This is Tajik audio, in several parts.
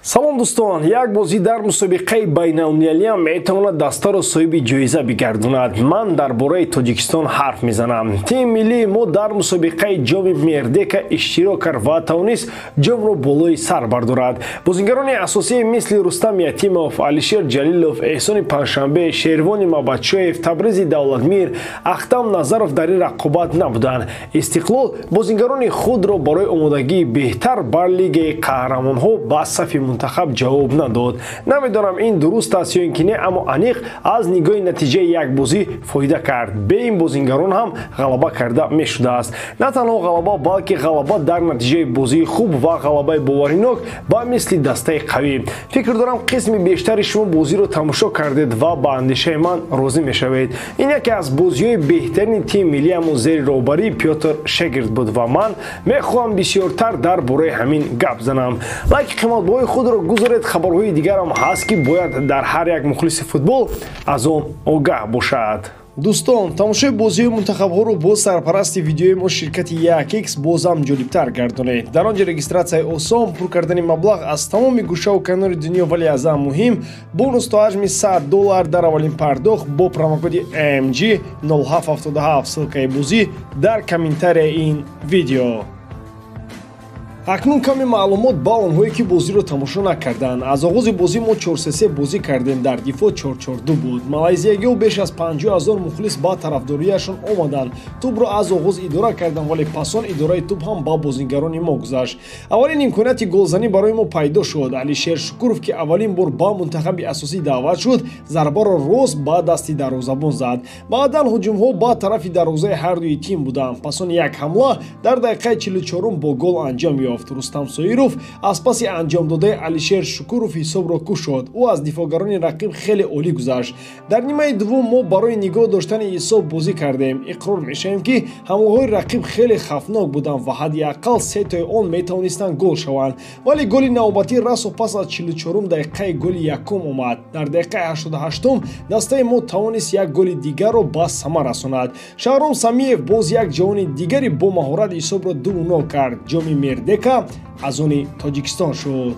Салом дӯстон, як бозӣ дар мусобиқаи байналмилалиам метавонад дастаро соҳиби ҷоиза бигардонад. Ман дар бораи Тоҷикистон ҳарф мезанам. Тими миллии мо дар мусобиқаи ҷоми Мердека иштирок кард ва тавонист ҷомро болои сар бардорад. Бозигарони асосии мисли Рустам Ятимов, Алишер Ҷалилов, Эҳсони Панҷшанбе, Шервони Мабадшоев, Табризи Давлатмир, Ахтам Назаров дар ин рақобат набуданд. Истиқлол бозигарони худро барои омодагии беҳтар бар Лигаи қаҳрамонҳо ба сафи мунтахаб ҷавоб надод. Намедонам, ин дуруст аст ё ин ки не, аммо аниқ аз нигоҳи натиҷаи як бозӣ фоида кард. Бе ин бозингарон ҳам ғалаба карда мешудааст. На танҳо ғалаба, балки ғалаба дар натиҷаи бозии хуб ва ғалабаи боваринок ба мисли дастаи қавӣ. Фикр дорам, қисми бештари шумо бозиро тамошо кардед ва ба андешаи ман розӣ мешавед. Ин яке аз бозиҳои беҳтарини тими миллиамон зери роҳбарии Пётр Шегирд буд ва ман мехоҳам бисёртар дар бораи ҳамин гап занам. Лайки қиматбаҳои худро гузоред, хабарҳои дигарам ҳаст, ки бояд дар ҳар як мухлиси футбол аз он огаҳ бошад. Дӯстон, тамошои бозиҳои мунтахабҳоро бо сарпарасти видеои мо, ширкати 1X, бозам ҷолибтар гардонед. Дар он ҷо регистратсияи осон, пур кардани маблағ аз тамоми гӯшаву канори дунё, вале аз ҳам муҳим, бонус то ҳаҷми 100 доллар дар аввалин пардохт бо промокоди MG 0777. Ссылкаи бозӣ дар комментарияи ин видео. Акнун каме маълумот ба онҳое, ки бозиро тамошо накарданд. Аз оғози бозӣ мо 4-3-3 бозӣ кардем, дар дифоъ 4-4-2 буд. Малайзиягиҳо беш аз 50 ҳазор мухлис ба тарафдориашон омаданд. Тӯбро аз оғоз идора карданд, вале пасон идораи тӯб ҳам ба бозигарони мо гузашт. Аввалин имконияти голзанӣ барои мо пайдо шуд. Алишер Шукуров, ки аввалин бор ба мунтахаби асосӣ даъват шуд, зарбаро рост ба дасти дарвозабон зад. Баъдан ҳуҷумҳо ба тарафи дарвозаи ҳардуи тим буданд. Пасон як ҳамла дар дақиқаи 44-ум бо гол анҷом ёфт. Рустам Соиров аз паси анҷомдодаи Алишер Шукуров ҳисобро кушод. Ӯ аз дифоъгарони рақиб хеле олӣ гузашт. Дар нимаи дуввум мо барои нигоҳ доштани ҳисоб бозӣ кардем. Иқрор мешавем, ки ҳамлаҳои рақиб хеле хавфнок буданд ва ҳадди ақал сетои он метавонистанд гол шаванд, вале голи навбатӣ расо пас аз 44-ум дақиқаи голи якум омад. Дар дақиқаи 88-ум дастаи мо тавонист як голи дигарро ба самар расонад. Шаҳром Самиев, боз як ҷавони дигари бо маҳорат, ҳисобро 2-0 кард. Ҷоми Мердека аз они Тоҷикистон шуд.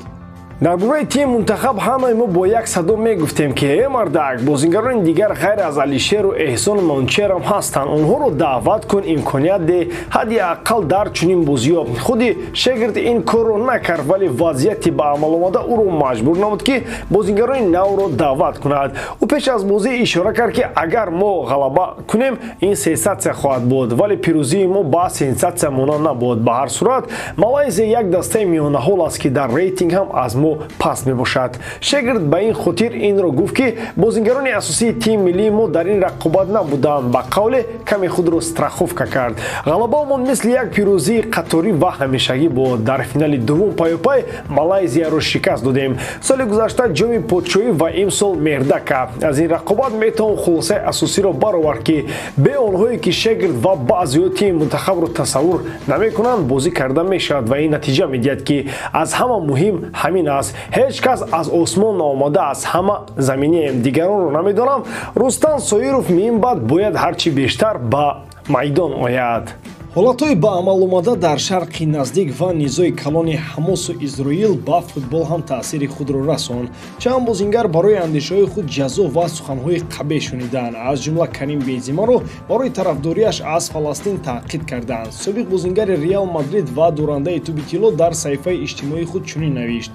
Дар бораи тими мунтахаб ҳамаи мо бо як садо мегуфтем, ки э мардак, бозингарони дигар ғайр аз Алишеру Эҳсону Мончерам ҳастанд, онҳоро даъват кун, имконият де ҳадди ақал дар чунин бозиҳо. Худи Шегирд ин корро накард, вале вазъияти ба амал омада ӯро маҷбур намуд, ки бозингарони навро даъват кунад. Ӯ пеш аз бозӣ ишора кард, ки агар мо ғалаба кунем, ин сенсатсия хоҳад буд, вале пирӯзии мо ба сенсатсия монанд набуд. Ба ҳар сурат, Малайзия як дастаи миёнаҳол аст, ки дар рейтинг ҳам аз мо паст мебошад. Шегирд ба ин хотир инро гуфт, ки бозингарони асосии тими миллии мо дар ин рақобат набуданд. Ба қавле, каме худро страховка кард. Ғалабаамон мисли як пирӯзии қаторӣ ва ҳамешагӣ буд. Дар финали дуввум паёпай Малайзияро шикаст додем. Соли гузашта Ҷоми Подшоҳӣ ва имсол Мердака. Аз ин рақобат метавон хулосаи асосиро баровард, ки бе онҳое, ки Шегирд ва баъзеҳо тими мунтахабро тасаввур намекунанд, бозӣ карда мешавад ва ин натиҷа медиҳад, ки аз ҳама муҳим ҳамин аст. Ҳеҷ кас аз осмон наомадааст, ҳама заминием. Дигаронро намедонам. Рустам Соиров минбаъд бояд ҳарчи бештар ба майдон ояд. Ҳолатҳои ба амал омада дар Шарқи Наздик ва низои калони Ҳамосу Изроил ба футбол ҳам таъсири худро расонд. Чанд бозингар барои андешаҳои худ ҷазо ва суханҳои қабеҳ шуниданд. Аз ҷумла Карим Бензимаро барои тарафдориаш аз Фаластин таъқид карданд. Собиқ бозингари Реал Мадрид ва дорандаи тӯби тилло дар саҳифаи иҷтимоии худ чунин навишт: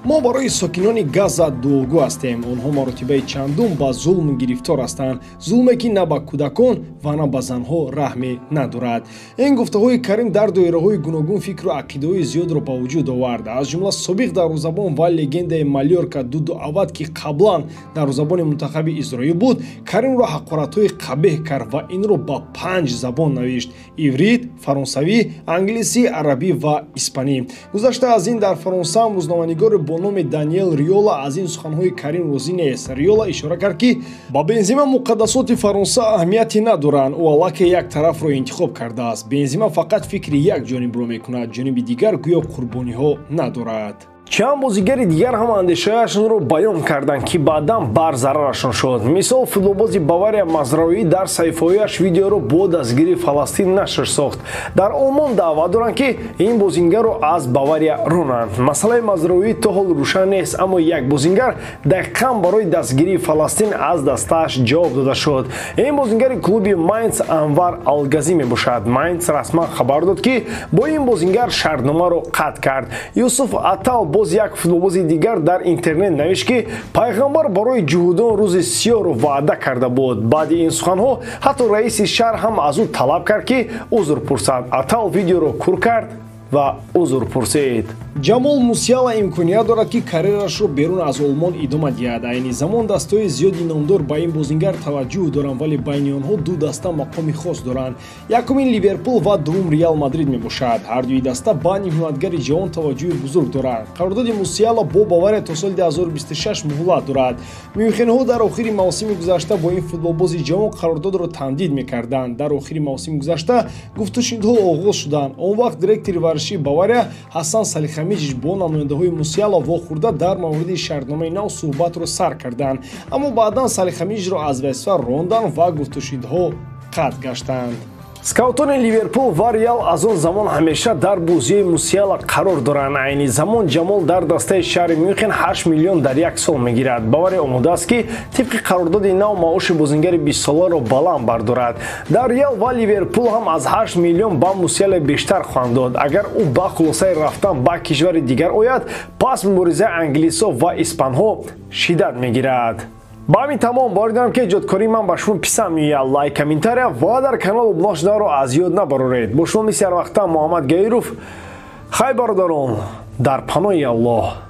«Мо барои сокинони Газа дуогӯ ҳастем. Онҳо маротибаи чандум ба зулм гирифтор ҳастанд, зулме, ки на ба кӯдакон ва на ба занҳо раҳме надорад». Ин гуфтаҳои Карим дар доираҳои гуногун фикру ақидаҳои зиёдро ба вуҷуд овард. Аз ҷумла собиқ дарвозабон ва легендаи Малёрка Дуду Авад, ки қаблан дарвозабони мунтахаби Изроил буд, Каримро ҳақоратҳои қабеҳ кард ва инро ба панҷ забон навишт: иврит, фаронсавӣ, англисӣ, арабӣ ва испанӣ. Гузашта аз ин, дар Фаронса ҳам рӯзноманигори бо номи Даниэл Риола аз ин суханҳои Карим розӣ нест. Риола ишора кард, ки ба Бензима муқаддасоти Фаронса аҳамияте надоранд, ӯ аллакай як тарафро интихоб кардааст. Бензима фақат фикри як ҷонибро мекунад, ҷониби дигар гӯё қурбониҳо надорад. Чанд бозигари дигар ҳам андешаашонро баён карданд, ки баъдан бар зарарашон шуд. Мисол, футболбози Бавария Мазраоӣ дар саҳифаҳояш видеоро бо дастгирии Фаластин нашр сохт. Дар Олмон даъва доранд, ки ин бозингарро аз Бавария ронанд. Масъалаи Мазраоӣ то ҳол рӯшан нест, аммо як бозингар дақиқан барои дастгирии Фаластин аз дастааш ҷавоб дода шуд. Ин бозингари клуби Майнц Анвар Алгазӣ мебошад. Майнц расман хабар дод, ки бо ин бозингар шартномаро қатъ кард. Юсуф Атал, боз як футболбози дигар, дар интернет навишт, ки пайғамбар барои ҷуҳудон рӯзи сиёҳро ваъда карда буд. Баъди ин суханҳо ҳатто раиси шаҳр ҳам аз ӯ талаб кард, ки узр пурсад. Атал видеоро кур кард ва узр пурсид. Ҷамол Мусиала имконият дорад, ки карьерашро берун аз Олмон идома диҳад. Айни замон дастаҳои зиёди номдор ба ин бозингар таваҷҷӯҳ доранд, вале байни онҳо ду даста мақоми хос доранд. Якумин Ливерпул ва дуввум Реал Мадрид мебошад. Ҳардуи даста ба ниҳоятгари ҷавон таваҷҷӯҳи бузург доранд. Қарордоди Мусиала бо Бавария то соли 2026 муҳлат дорад. Мюнхенҳо дар охири мавсими гузашта бо ин футболбози ҷавон қарордодро тамдид мекарданд. Дар охири мавсими гузашта гуфтушунидҳо оғоз шуданд. Он вақт директори варзишии Бавария Ҳасан Салихамиҷич бо намояндаҳои Мусиала вохӯрда, дар мавриди шартномаи нав суҳбатро сар карданд, аммо баъдан Салихамиҷро аз вазифа ронданд ва гуфтушунидҳо қатъ гаштанд. Скаутони Ливерпул ва Реал аз он замон ҳамеша дар бозии Мусиала қарор доранд. Айни замон Ҷамол дар дастаи шаҳри Мюнхен 8 миллион дар як сол мегирад. Бавария омода аст, ки тибқи қарордоди нав маоши бозингари 20-соларо баланд бардорад. Дар Реал ва Ливерпул ҳам аз 8 миллион ба Мусиала бештар хоҳанд дод. Агар ӯ ба хулосаи рафтан ба кишвари дигар ояд, пас муборизаи англисҳо ва испанҳо шиддат мегирад. Ба ҳамин тамом. Боварӣ дорам, ки эҷодкории ман ба шумо писанд меояд. Лайк, комментария ва дар канал обуна шуданро аз ёд набароред. Бо шумо мисли ҳарвақта Муҳаммад Гаиров. Хай, бародарон, дар паноҳи Аллоҳ.